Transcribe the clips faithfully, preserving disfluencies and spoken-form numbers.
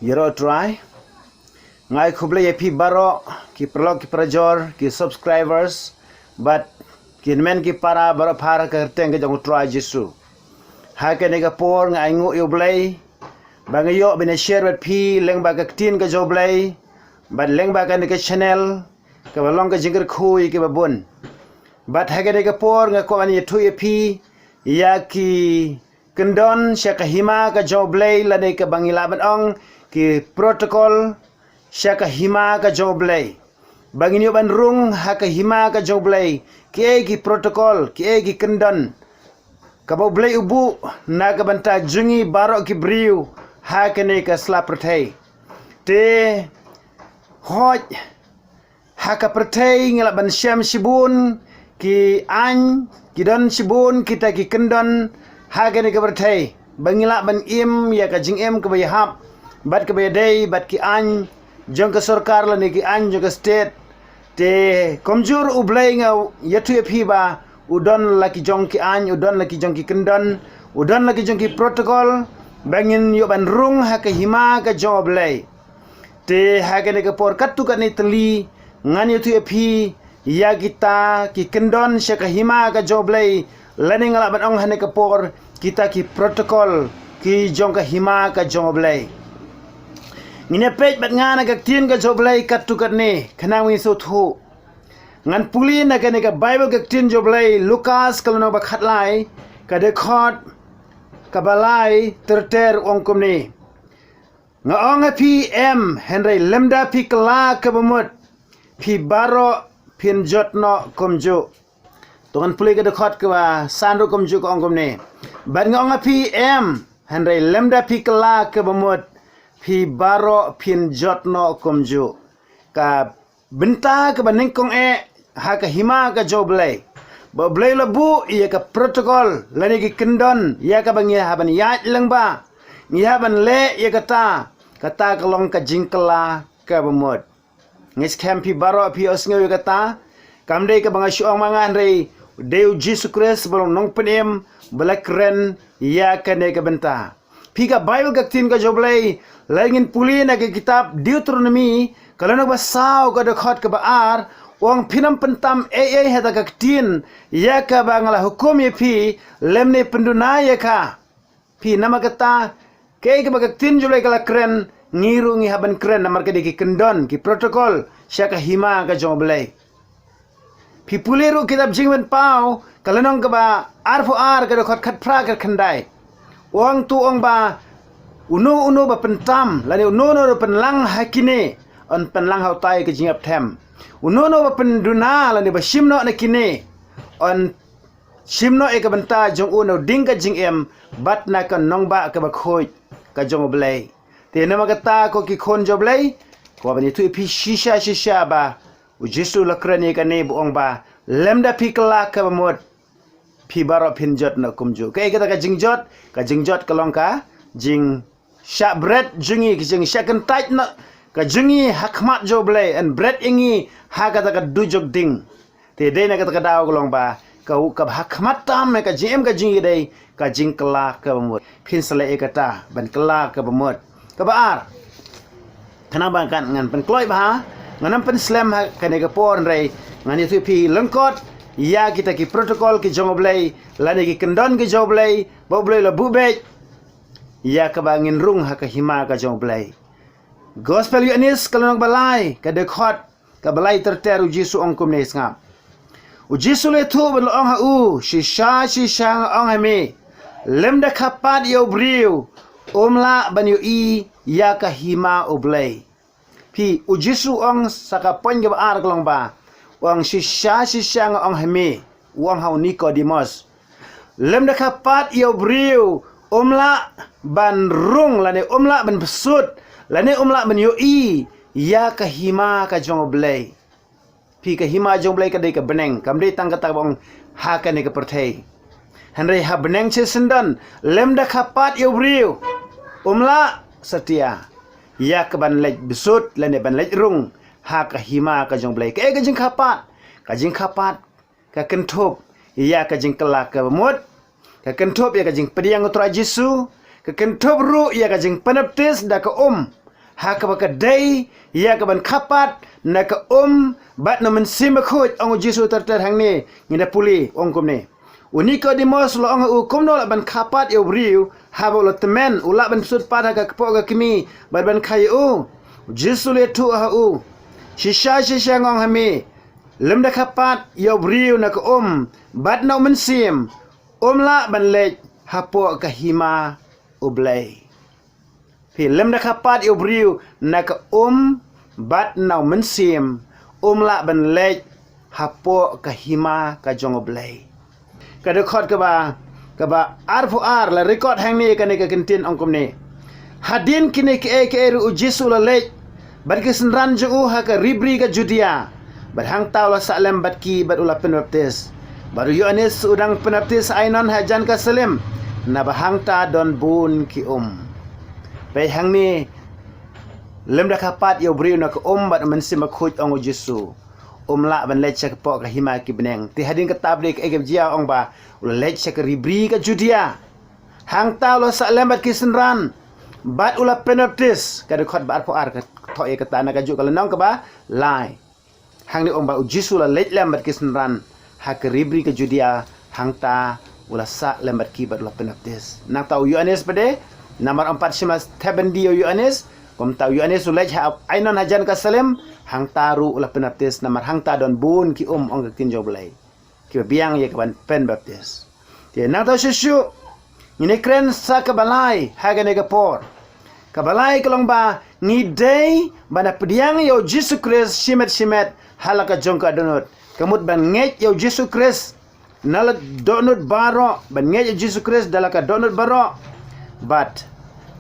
Ïaroh Trai. Nga ai khublei ïa phi baroh, ki paralok ki parajor, ki subscribers, bad ki hynmen ki para baroh phar ha ka kyrteng ka jong u Trai Jisu. Ha kane ka por nga ainguh ïa u Blei ba nga ïoh ban ïa share bad phi lyngba ka ktien ka jong u Blei, bad lyngba kane ka channel kaba long ka jingkyrkhu ïa kiba bun. Bad ha kane ka por nga kwah ban ïathuh ïa phi ïa ki kyndon sha ka hima ka jong u Blei, lane kaba ngi lah ban ong ki protocol sha ka hima ka jong u Blei. Ba ngin ïoh ban rung ha ka hima ka jong u Blei, kiei ki protocol, kiei ki kyndon kaba u Blei u buh na ka bynta jong ngi baroh ki briew ha kane ka sla pyrthei. Te hooid, ha ka pyrthei ngi lah ban shem shibun ki aiñ, ki don shibun kita ki kyndon ha kane ka pyrthei ba ngi lah ban im ïa ka jingim kaba ïahap bad kaba ïadei bad ki aiñ jong ka sorkar lane ki aiñ jong ka state. Te kumjuh u Blei nga ïathuh ïa phi ba u don la ki jong ki aiñ, u don la ki jong ki kyndon, u don la ki jong ki protocol ba ngin ïoh ban rung ha ka hima ka jong u Blei. Te ha kane ka por katto katne tylli ngan ïathuh ïa phi ïa kita ki kyndon sha ka hima ka jong u Blei, lane nga lah ban ong ha kane ka por kita ki protocol ki jong ka hima ka jong u Blei. Ngin ïa peit bad nga na ka ktien ka jong u Blei katto katne khnang ba ngin sngewthuh. Ngan pule na kane ka Baibl ka ktien jong u Blei, Lukas ka lynnong ba khatlai, ka dkhot kaba lai ter ter, ong kumne. Nga ong ha phi, em, hynrei lymda phi kylla kaba mut, phi baroh phin jot noh kumjuh. To ngan pule ka dkhot kaba san ruh kumjuh, ka ong kumne. Bad nga ong ha phi, em, hynrei lymda phi kylla kaba mut, phi baroh phin jot noh kumjuh. Ka bynta kaba nyngkong eh ha ka hima ka jong u Blei, ba u Blei u la buh ïa ka protocol lane ki kyndon ïa kaba ngi hap ban ïaid lyngba, ngi hap ban leh ïa kata, kata ka long ka jingkylla kaba mut. Ngi skhem phi baroh phi ïohsngew ïa kata. Kam dei kaba nga shu ong ma nga, hynrei dei u Jisu Khrist ba long Nongpynim ba la kren ïa kane ka bynta. Phi, ka Baibl ka ktien ka jong u Blei, lada ngin pule na ka kitab Deuteronomi ka lynnong ba saw, ka dkhot kaba ar, u ong, phin ym pyntam ei ei ha kata ka ktien ïa kaba nga la hukum ïa phi, lymne pynduna ïa ka. Phi, namar kata, kaei kaba ka ktien jong u Blei ka la kren, ngi ruh ngi hap ban kren namar ka dei ki kyndon, ki protocol sha ka hima ka jong u Blei. Phi pule ruh kitab Jingpynpaw ka lynnong kaba arphew ar, ka dkhot khatphra, khatkhyndai. U ong, to u ong ba uno uno ba pyntam lane uno uno ba pynlang ha kine, yn pynlang ha uta ïa ka jingïap them. Uno uno ba pynduna lane ba shim noh na kine, yn shim noh ïa ka bynta jong u na u ding ka jingim bad na ka nongbah kaba khuid ka jong u Blei. Te namar kata, ko ki khun jong u Blei, kwah ban ïathuh ïa phi shisha shisha ba u Jisu u la kren ïa kane ba u ong ba lymda phi kylla kaba mut, phi baroh phin jot noh kumjuh. Kaei kata ka jingjot? Ka jingjot ka long ka jingshah bret jong ngi, ka jingshah kyntait noh ka jong ngi ha khmat jong u Blei, yn bret ïa ngi ha kata ka dujok ding. Te dei na kata ka daw ka long ba ka, kaba ha khmat tam ïa ka jingim ka jong ngi dei ka jingkylla kaba mut. Phin sa leh ïa kata ban kylla kaba mut. Kaba ar, khnang ba kan ngan pynkloi bha, ngan ym pynslem ha kane ka por, hynrei ngan ïathuh ïa phi lyngkot ïa kita ki protocol ki jong u Blei lane ki kyndon ki jong u Blei ba u Blei u la buh beit ïa kaba ngin rung ha ka hima ka jong u Blei. Gospel Ïoannis ka lynnong ba lai, ka dkhot kaba lai ter ter, u Jisu u ong kumne, sngap. U Jisu u la ïathuh bad u la ong ha u, shisha shisha nga ong ha me, lymda kha pat ïa u briew um lah ban ïohi ïa ka hima u Blei. Phi, u Jisu u ong sa ka point kaba ar ka long ba, u ong shisha shisha nga ong ha me, u ong ha u Nikodimos, lymda kha pat ïa u briew um lah ban rung lane um lah ban bsut lane um lah ban ïohi ïa ka hima ka jong u Blei. Phi, ka hima jong u Blei ka dei ka bneng, kam dei tang kata kaba ong ha kane ka pyrthei. Hynrei ha bneng shisyndon lymda kha pat ïa u briew um lah satia ïa ka ban leit bsut lane ban leit rung ha ka hima ka jong u Blei. Kaei ka jingkha pat? Ka jingkha pat ka kynthup ïa ka jingkylla kaba mut, ka kynthup ïa ka jingpdiang u Trai Jisu, ka kynthup ruh ïa ka jingpynbaptis da ka um, ha kaba ka dei ïa ka ban kha pat na ka um bad na u Mynsiem Bakhuid. Ong u Jisu ter ter hangne, ngin da pule, ong kumne: U Nikodimos u la ong ha u, kumno lah ban kha pat ïa u briew haba u la tymmen? U lah ban psut pat ha ka kpoh ka kmie bad ban kha ïa u? U Jisu u la ïathuh ha u, shisha shisha nga ong ha me, lymda kha pat ïa u briew na ka um bad na u mynsiem, um lah ban leit hapoh ka hima U Blei. Phi, lymda kha pat ïa u briew na ka um bad na u mynsiem, um lah ban leit hapoh ka hima ka jong U Blei. Ka dkhot kaba, kaba arphew ar la record hangne kane ka kyntien, ong kumne: Hadien kine kiei kiei ruh u Jisu u la leit bad ki synran jong u ha ka ri bri ka Judia, bad hangta u la sah lem bad ki bad u la pynbaptis. Bad u Ïoannis u dang pynbaptis ha Ainon hajan ka Salim, naba hangta don bun ki um. Peit hangne, lymda kha pat ïa u briew na ka um bad u Mynsiem Bakhuid, ong u Jisu, um lah ban leit sha ka poh ka hima ki bneng. Te hadien kata pat de kaei kaba jia? Ong ba u la leit sha ka ri bri ka Judia. Hangta u la sah lem bad ki synran bad u la pynbaptis. Ka dkhot ba arphew ar ka thoh ïa kata na kajuh ka lynnong kaba lai. Hangne ong ba u Jisu u la leit lem bad ki synran ha ka ri bri ka Judia, hangta u la sah lem bad ki bad u la pynbaptis. Nangta u Ïoannis pat de, namar ym pat shym la thep byndi ïa u Ïoannis, kumta u Ïoannis u leit ha Ainon hajan ka Salim, hangta ruh u la pynbaptis, namar hangta don bun ki um, ong ka ktien jong U Blei, kiba biang ïa ka ban pynbaptis. Te nangta shuh shuh ngin ïa kren sa kaba lai ha kane ka por. Kaba lai ka long ba ngi dei ban da pdiang ïa u Jisu Khrist shimet shimet ha la ka jong ka dohnud. Ka mut ban ngeit ïa u Jisu Khrist na la dohnud baroh, ban ngeit ïa u Jisu Khrist da la ka dohnud baroh, bad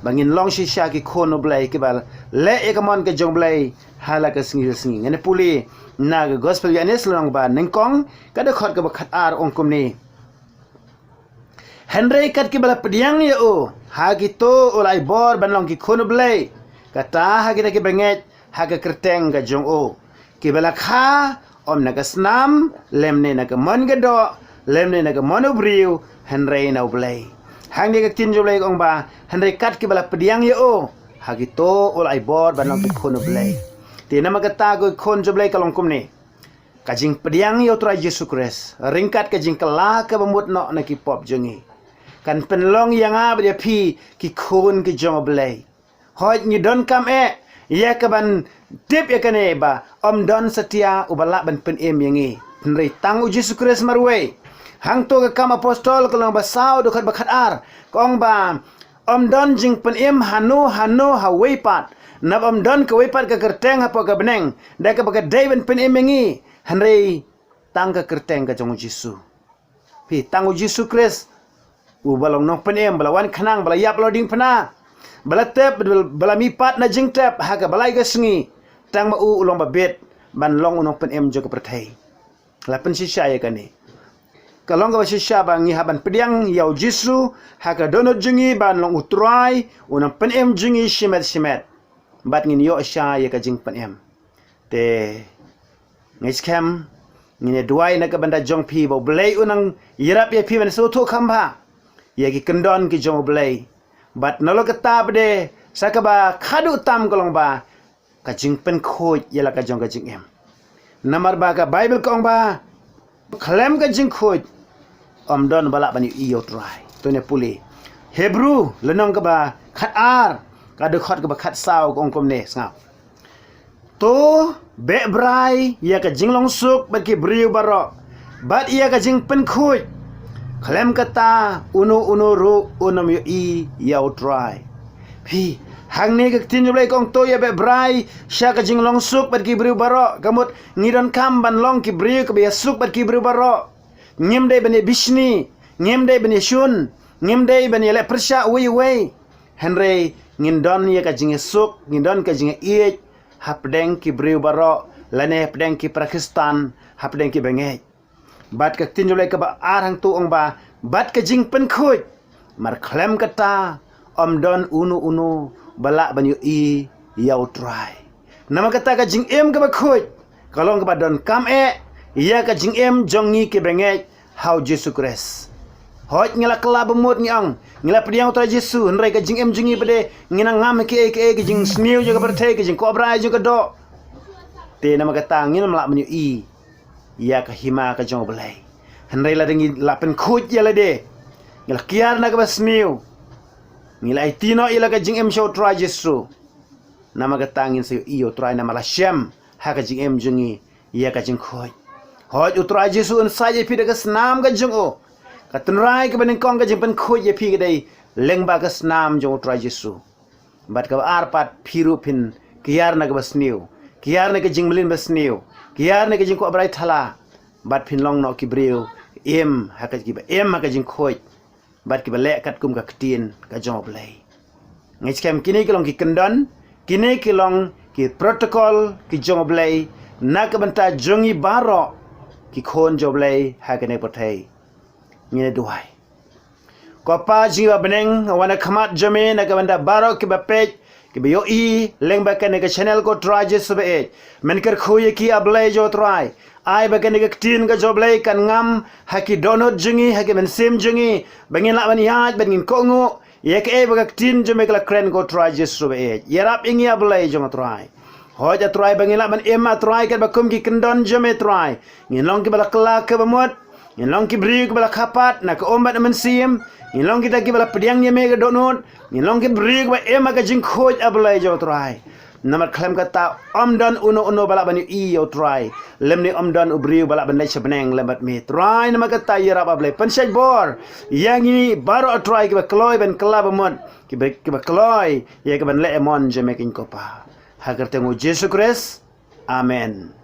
ba ngin long shisha ki khun U Blei kiba leh ïa ka mon ka jong U Blei ha la ka sngi ka sngi. Ngin ïa pule na ka Gospel Ïoannis lynnong ba nyngkong, ka dkhot kaba khatar, ong kumne: Hynrei kat kiba la pdiang ïa u, ha kito u la ai bor ban long ki khun U Blei, kata ha kita kiba ngeit ha ka kyrteng ka jong u, kiba la kha ym na ka snam, lymne na ka mon ka doh, lymne na ka mon u briew, hynrei na U Blei. Hangne ka ktien jong U Blei ka ong ba hynrei kat kiba la pdiang ïa u, ha kito u la ai bor ban long ki khun U Blei. Te namar kata ko ki khun jong U Blei, ka long kumne: Ka jingpdiang ïa u Trai Jisu Khrist, ryngkat ka jingkylla kaba mut noh na ki pop jong ngi, kan pynlong ïa nga bad ïa phi ki khun ki jong U Blei. Hooid, ngi donkam eh ïa ka ban tip ïa kane ba ym don satia uba lah ban pynim ïa ngi, hynrei tang u Jisu Khrist marwei. Hangto ka Kam Apostol ka lynnong ba saw, dkhot ba khatar, ka ong ba ym don jingpynim hano hano ha wei pat, naba ym don kawei pat ka kyrteng hapoh ka bneng da kaba ka dei ban pynim ïa ngi, hynrei tang ka kyrteng ka jong u Jisu. Phi, tang u Jisu Khrist uba long nongpynim, ba la wan khnang, ba la ïap, ba la diengphna, ba la tep, ba la mihpat na jingtep ha kaba lai ka sngi, tang ma u u long ba bit ban long u nongpynim jong ka pyrthei. La pynshisha ïa kane. Ka long kaba shisha ba ngi hap ban pdiang ïa u Jisu ha ka dohnud jong ngi ban long u Trai, u nongpynim jong ngi shimet shimet, bad ngin ïoh sha ïa ka jingpynim. Te ngi skhem, ngin ïa duwai na ka bynta jong phi ba U Blei un nang ïarap ïa phi ban sngewthuh kham bha ïa ki kyndon ki jong U Blei. Bad nalor kata pat de, sa kaba khadduh tam ka long ba ka jingpynkhuid ïa la ka jong ka jingim. Namar ba ka Baibl ka ong ba khlem ka jingkhuid ym don ba lah ban ïohi ïa u Trai. To ngin pule Hebru lynnong kaba khatar, ka dkhot kaba khatsaw, ka ong kumne, sngap: To beh brai ïa ka jinglongsuk bad ki briew baroh, bad ïa ka jingpynkhuid. Khlem kata uno uno ruh un ym ïohi ïa u Trai. Phi, hangne ka ktien jong U Blei ka ong to ïa beh brai sha ka jinglongsuk bad ki briew baroh. Ka mut ngi donkam ban long ki briew kiba ïasuk bad ki briew baroh. Ngim dei ban ïa bishni, ngim dei ban ïa shun, ngim dei ban ïa leh pyrshah uwei uwei. Hynrei ngin don ïa ka jingïasuk, ngin don ka jingïaieit hapdeng ki briew baroh, lane hapdeng ki para Khristan, hapdeng ki bangeit. Bad ka ktien jong U Blei kaba ar hangto ong ba bad ka jingpynkhuid, mar khlem kata ym don uno uno ba lah ban ïohi ïa u Trai. Namar kata ka jingim kaba khuid ka long kaba donkam eh ïa ka jingim jong ngi ki bangeit ha u Jisu Khrist. Hooid ngi la kylla bamut ngi ong, ngi la pdiang u Trai Jisu, hynrei ka jingim jong ngi pat de ngi nang ngam ha kiei kiei, ka jingsniew jong ka pyrthei, ka jingkwah brai jong ka doh. Te namar kata ngim lah ban ïohi ïa ka hima ka jong U Blei. Hynrei lada ngi la pynkhuid ïa lade, ngi la kiar na kaba sniew, ngi la aiti noh ïa la ka jingim sha u Trai Jisu, namar kata ngin sa ïohi ïa u Trai namar la shem ha ka jingim jong ngi ïa ka jingkhuid. Hooid u Trai Jisu un sait ïa phi da ka snam ka jong u. Ka tynrai kaba nyngkong ka jingpynkhuid ïa phi ka dei lyngba ka snam jong u Trai Jisu. Bad kaba ar pat, phi ruh phin kiar na kaba sniew, kiar na ka jingmlien ba sniew, kiar na ka jingkwah brai thala. Bad phin long noh ki briew im ha ka, kiba im ha ka jingkhuid, bad kiba leh katkum ka ktien ka jong U Blei. Ngi skhem kine ki long ki kyndon, kine ki long ki protocol ki jong U Blei na ka bynta jong ngi baroh ki khun jong U Blei ha kane ka pyrthei. Ngin ïa duwai. Ko Pa jong ngi ba ha bneng, nga wan ha khmat jong me na ka bynta baroh kiba peit, kiba ïohi lyngba kane ka channel ko Trai Jisu ba ïeit. Men kyrkhu ïa ki, A Blei jong U Trai. Ai ba kane ka ktien ka jong U Blei kan ngam ha ki dohnud jong ngi, ha ki mynsiem jong ngi, ba ngin lah ban ïaid, ba ngin kohnguh ïa kaei ba ka ktien jong me ka la kren ko Trai Jisu ba ïeit. Ïarap ïa ngi, A Blei jong U Trai. Hooid A Trai, ba ngin lah ban im, A Trai, katba kum ki kyndon jong me Trai. Ngin long kiba la kylla kaba mut, ngin long ki briew kiba la kha pat na ka um bad na ka mynsiem. Ngin long kita kiba la pdiang ïa me ka dohnud. Ngin long ki briew kiba im ha ka jingkhuid, A Blei jong U Trai. Namar khlem kata ym don uno uno ba lah ban ïohi ïa U Trai, lymne ym don u briew ba lah ban leit sha bneng lem bad me Trai. Namar kata ïarap, A Blei, pynshait bor ïa ngi baroh A Trai, kiba kloi ban kylla bamut, kiba, kiba kloi ïa ka ban leh mon jong me keiñ ko Pa. Ha ka kyrteng u Jisu Khrist. Amen.